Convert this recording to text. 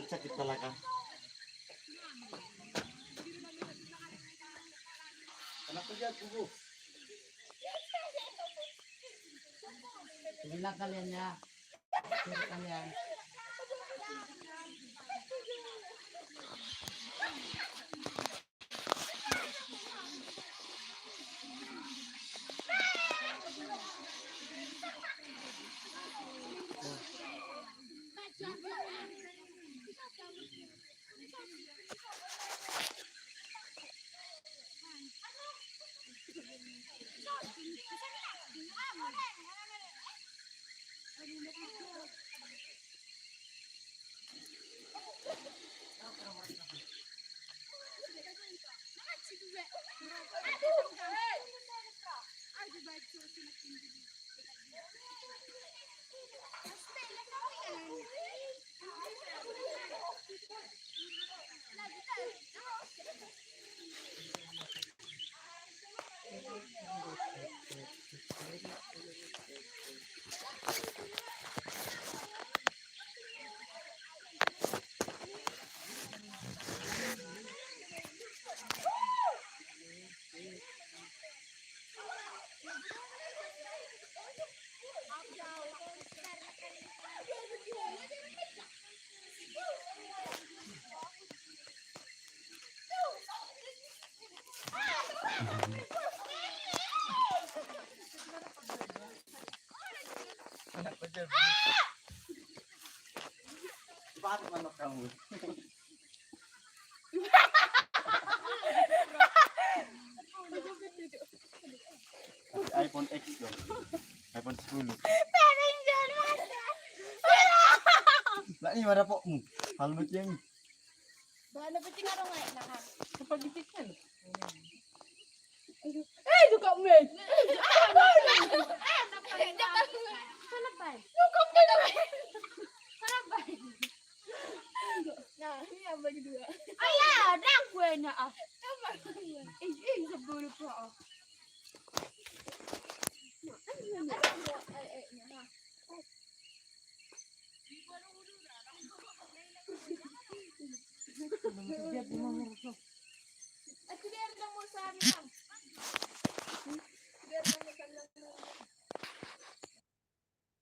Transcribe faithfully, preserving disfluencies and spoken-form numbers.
Sakit talaga. Kenapa dia gugup? Bilang kalian ya. Bilang kalian. Cepat manuk kamu. iPhone X dong. iPhone sepuluh. Lah, ini mana pokmu? Hal macam ini. Bahan apa sih, ngarong, eh, nah. Apa gitu kan? Eh, juga, men. Salah, Bay. Juga, men. Salah, Bay. Nah, ini yang bagi dua. Alah, dah gue nya, ah. Ih, ih, sepuluh kok, ah.